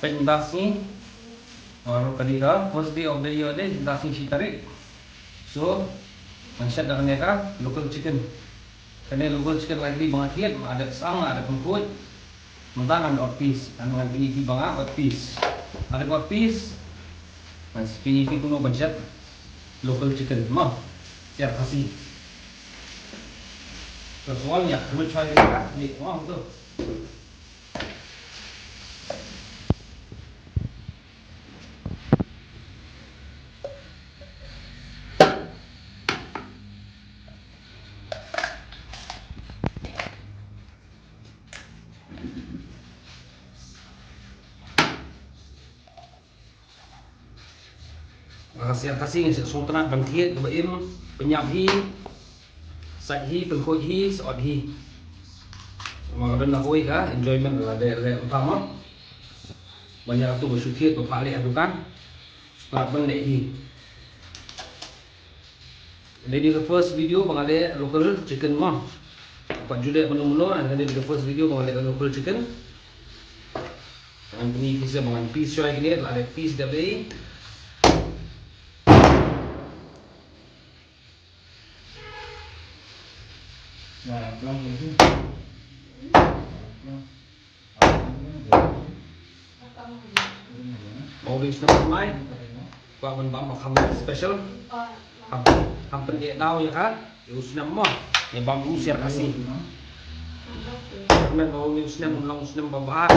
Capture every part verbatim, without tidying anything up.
Pynbna sngi. Or kane ka first day of the year ne, pynbna sngi shi tarik. So, ngan shet da kane ka local chicken. Kane local chicken, likely ba nga thied, nga dep sam, nga dep pynkhuid. Mynta ngan ot piece, ngan ngan pyni phi ba nga ot piece. Nga dep ot piece. Ngan pyni phi kumno ban shet local chicken mo. Siar Khasi. Ka shuwa ïa khuid shwa ïa ka, ni mo tu. Nga siar Khasi nga shu sngewtynnat ban thied kaba im, pynïap hi, sait hi, pynkhuid hi, sot hi. Ma ka don na kawei ka enjoyment la dei leh uta mo. Ban ïa tu ba shu thied ba pha leh ha dukan. Sngewtynnat ban leh hi. Kane dei ka first video ba nga leh local chicken mo. Pat ju leh mynno mynno, and kane dei ka first video ba nga leh local chicken. Ngan pyni phi sa ba ngan piece shwa ïa kine, la leh piece da bei. Ong u snem thymmai. Kwah ban bam ma kham special. Kham, kham pynïaid daw ïa ka. Ïa u snem mo. Ïa bam u siar Khasi. Kyrmen ba u snem un long u snem ba bha.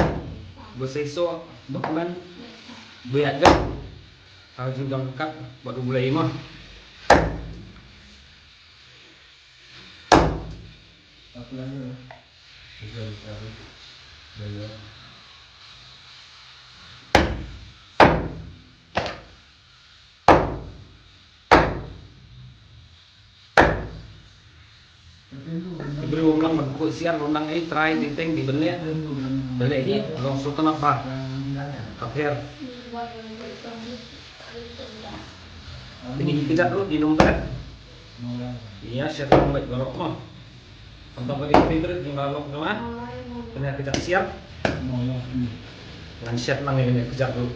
Ba seisoh. Ba kmen. Ba ïaid. Ka jingdon kat bad U Blei mo. Ki briew ym nang ban khuid siar, ym nang ei trai teng teng, dei ban leh. Ban leh hi, long sngewtynnat bha. Ka pher. Kine ki kjat ruh, dei num bret. Ïa, shet lang beit baroh mo. Tang ba dei favorite jong nga lok jong nga. Kane ka kjat siar. Ngan shet lang ïa kane ka kjat ruh.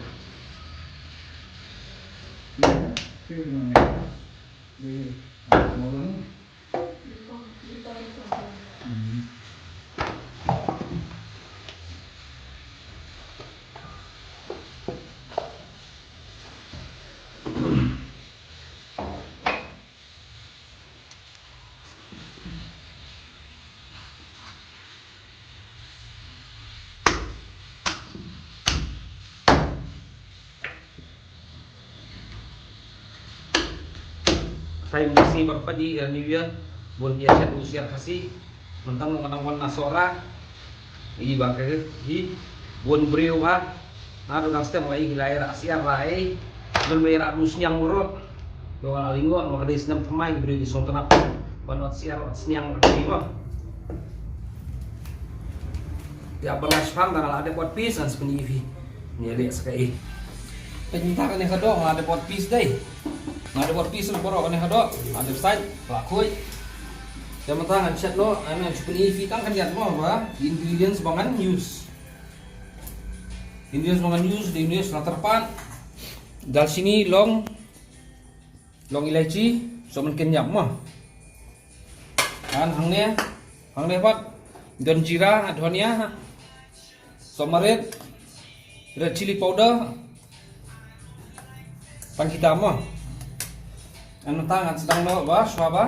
Time ba sngi ba pat ïa New Year, bun ïa shet u siar Khasi, mynta nga nang wan na Sohra, i ba ka hi, bun briew ba, na dang stem ngi ki la ïa rah siar rah ei, don ba ïa rah u sniang ruh, don ba la ringwang, ba ka dei snem thymmai, briew ki sngewtynnat, ban ot siar, ot sniang ruh ei ba. Ïa ba la shipang dang la dep ot piece, ngan sa pyni phi. Ngi leh sa kaei. Peit mynta kane ka doh nga dep ot piece dei. Nga dep ot piece na baroh kane ka doh. Nga dep sait, la khuid. Te mynta ngan shet noh, ngan shu pyni phi tang khyndiat mo ba ingredients ba ngan use. Ingredients ba ngan use, dei use la tyrpad. Dalchini, long, long ilaichi, sohmynken ïap mo. Ngan hangne, hangne pat don jira, dhania, sohmarit, red chili powder, tang kita mo. Ngan mynta ngan sdang noh ba shwa ba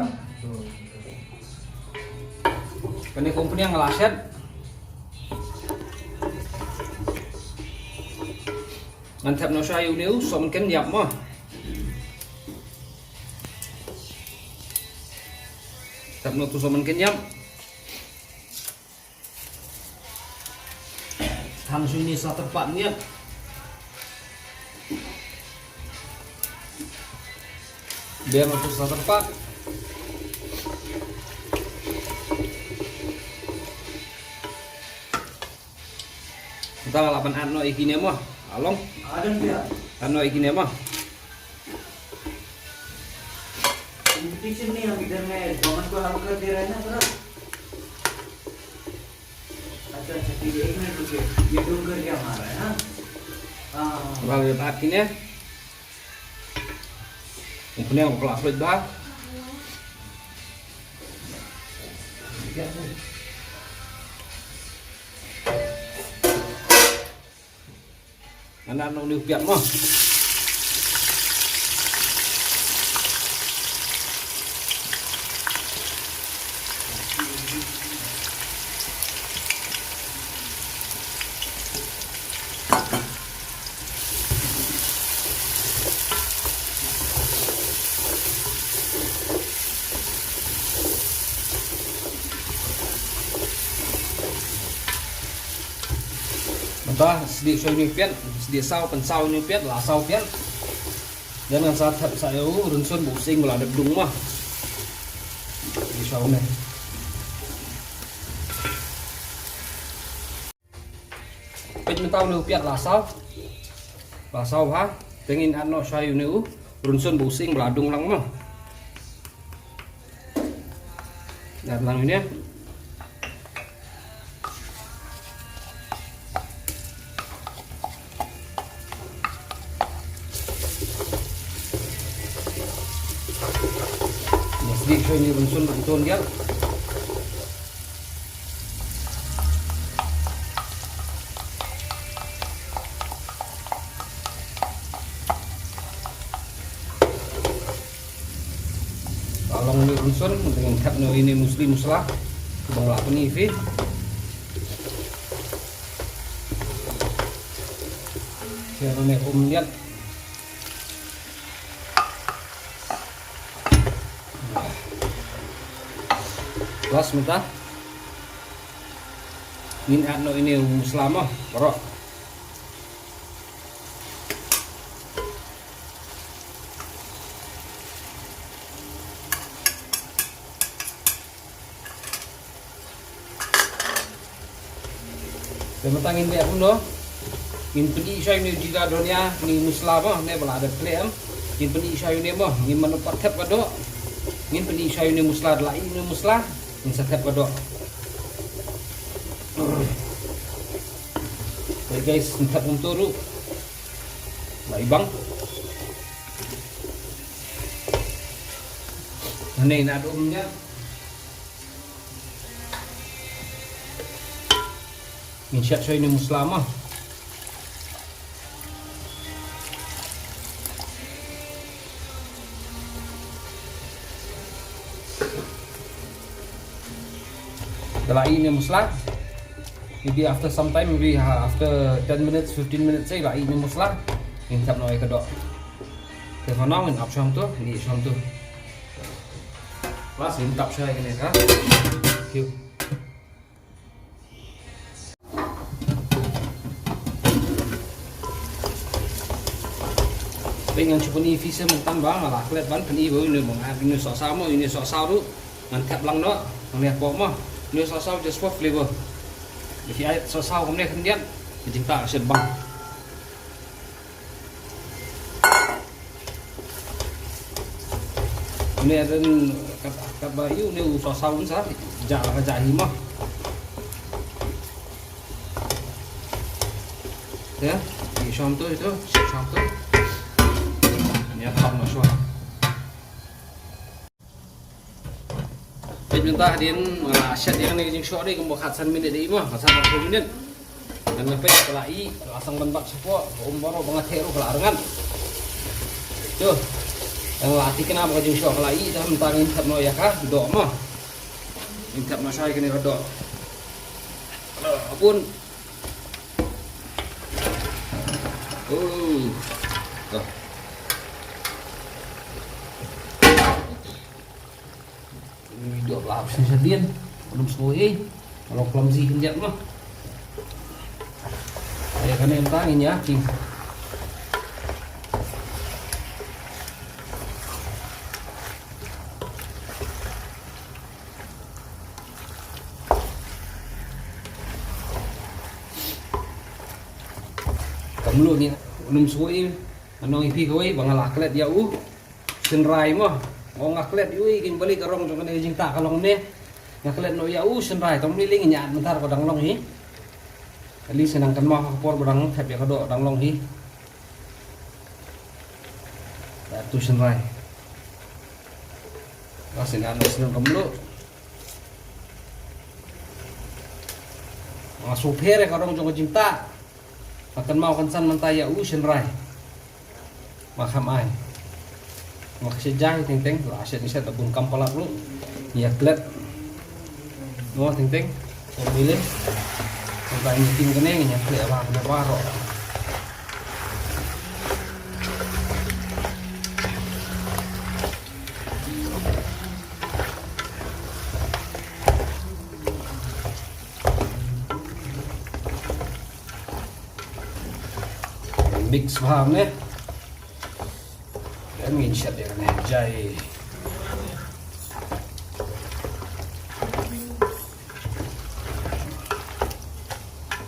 kane ka umphniang nga la shet. Ngan thep noh shwa ïa une u sohmynken ïap mo. Thep noh tu sohmynken ïap. Tang shu ni sa tyrpad ngiat. Biang tu sa tyrpad. Mynta la ban add noh ïa kine mo. Along. Add noh ïa kine mo. Competition नहीं, हम इधर में दोनों को हम कर दे रहे हैं ना थोड़ा। अच्छा, अच्छा, ठीक है, एक मिनट रुकिए, ये डूंगर क्या मारा है, हाँ? Ba le ba kine. Umphniang ko la fruit ba. Ngan add noh une u piat mo. Mynta sdie shoi une u piat, sdie saw, pynsaw une u piat, la saw piat. Ïa ngan sa thep sa ïa u rynsun ba u sing ba la dep dung mo. Sdie saw une. Peit mynta une u piat la saw. La saw ha. Te ngin add noh shai une u rynsun ba u sing ba la dung lang mo. Add lang une. Ïa sdie shai une u rynsun ba u ton ïa. Ka long une u rynsun, ngin thep noh ine i musli musla. Ba nga la pyni ïa phi. Share ne um ïa. Plus mynta ngin add noh ine i musla mo, baroh. Te mynta ngin leh kumno? Ngin pyni shai une u jeera dhania, une u musla mo, ne ba la dep khleh em. Ngin pyni shai une mo, ngin, mano pat thep ka doh. Ngin pyni shai une u musla, da la ih une u musla, ngin sa thep ka doh. Te guys, ngin thep kumto ruh. La i bang. Hangne ngin add um ïa. Ngin shet shai une u musla mo. Da la ih une u musla. Maybe after some time, maybe, ha, after ten minutes, fifteen minutes, eh, la ih une u musla. Ngin thep noh ïa ka doh. Te for now ngin ap shong tu, ngin ih shong tu. Plus ngin tap shai kane ka. Thank you. Peit ngan shu pyni ïa phi seh mynta ba nga la klet ban pyni ba une, ba nga add une sohsaw mo, une sohsaw ruh ngan thep lang noh hangne hapoh mo. Une sohsaw just for flavor. Ïa phi add sohsaw kumne khyndiat, ka jingtah ka shet bang. Une ren kat, kat ba ïa une u sohsaw un sa jah la ka jah hi mo. Te ïa shong tu, ïa tu, shong tu. Ïa thap noh shuwa. Peit mynta hadien, ah, shet ïa kane ka jingshoh dei kumba khatsan minit dei mo, khatsan arphew minit. Ngan peit ka la ih, la sdang ban bat shapoh, ka um baroh ba nga theh ruh ka la arngat. To. Ngan la thikna ba ka jingshoh ka la ih, te mynta ngin thep noh ïa ka doh mo. Ngin thep noh shai kane ka doh. Aduh, bun. Oh. Doh. Ui, doh lap shisha dien. Belum soi. Kalau clumsy khyndiat mo. Ïa kane mynta ngin ïa king. Ka mluh ngin ym sngewthuh. Ngan ong ïa phi kawei ba nga la klet ïa u shynrai mo. Nga ong nga klet ïa u, ïa ki balei ka rong jong kane ka jingtah ka long ne. Nga klet noh ïa u shynrai, tang mynta lei ngin ïa add mynta ka dang long hi. At least ngan kynmaw ha ka por ba dang thep ïa ka doh dang long hi. Atu shynrai. Nga sngewsih na ka mluh. Nga shu pher ïa ka rong jong ka jingtah. Nga kynmaw kynsan mynta ïa u shynrai. Nga kham ai. Nga ka shet jai teng teng, la shet shet da bun kam palat ruh. Ïa klet. Ngo teng teng. Ko mile. Mynta ngi tim kane ngi ïa klet ba kane baroh. Mix bha ne. Em ngin shet ïa kane jai.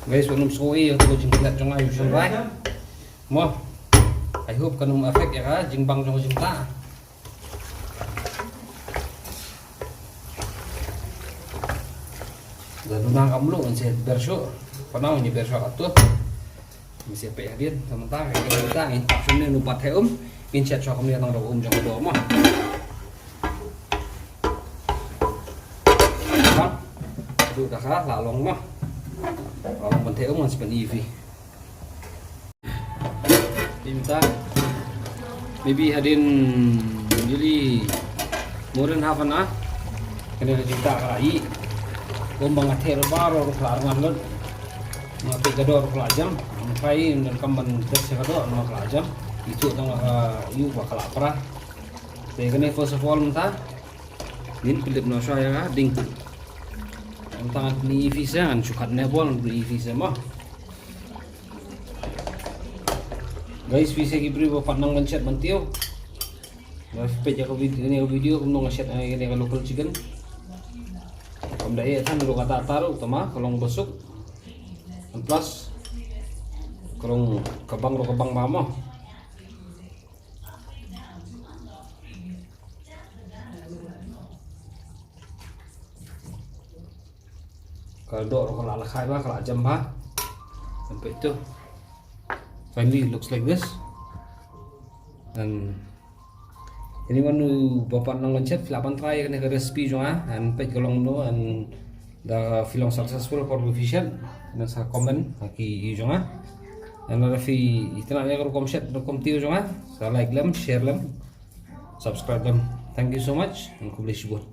Guys, wat nym sngewsih ïa ka jingklet jong nga ïa u shynrai. Mo. I hope kan ym affect ïa ka jingbang jong ka jingtah. Da duna ka mluh ngan sa ber shuh. Panau ngi ber shuh katto. Ngi sa peit hadien, sa mynta ka kita ngin tap shim ne nu pat theh um, ngin shet shuh kumne tang da um jong ka doh mo. Bang. Duh da ka la long mo. La long ban theh um ngan sa pyni ïa phi. Mynta maybe hadien juli more than half an hour. Kane ka jingtah ka la ïeh. Kumba nga theh baroh ruh ka la arngat lut. Nga peit ka doh ruh ka la jam. Nga try ban kam ban test ïa ka doh, namar ka la jam. Itu tang ka ïu ba ka la pra. Te kane first of all mynta ngin pynlip noh shuwa ïa ka diengkuh. Mynta ngan pyni ïa phi seh, ngan shu kat ne bol ngan pyni ïa phi seh mo. Guys, phi seh ki briew ba pat nang ban shet ban tiew. Ba phi peit ïa ka vid-, ïa ka video kumno nga shet ïa ka local chicken. Kam da ïeh than ruh kata kata ruh tama ka long ba suk. And plus ka long ka bang ruh ka bang bha mo. Ka doh ruh ka la lehkai bha, ka la jam bha. Sampai tu. Finally, it looks like this. And anyone who ba pat nang ban shet, phi lah ban try kane ka recipe jong nga, and peit ka long kumno, and da phi long successful for the vision, nang sa comment ha ki ïew jong nga. And lada phi itynnad ïa ka rukom shet rukom tiew jong nga, sa like lem, share lem, subscribe lem. Thank you so much and khublei shibun.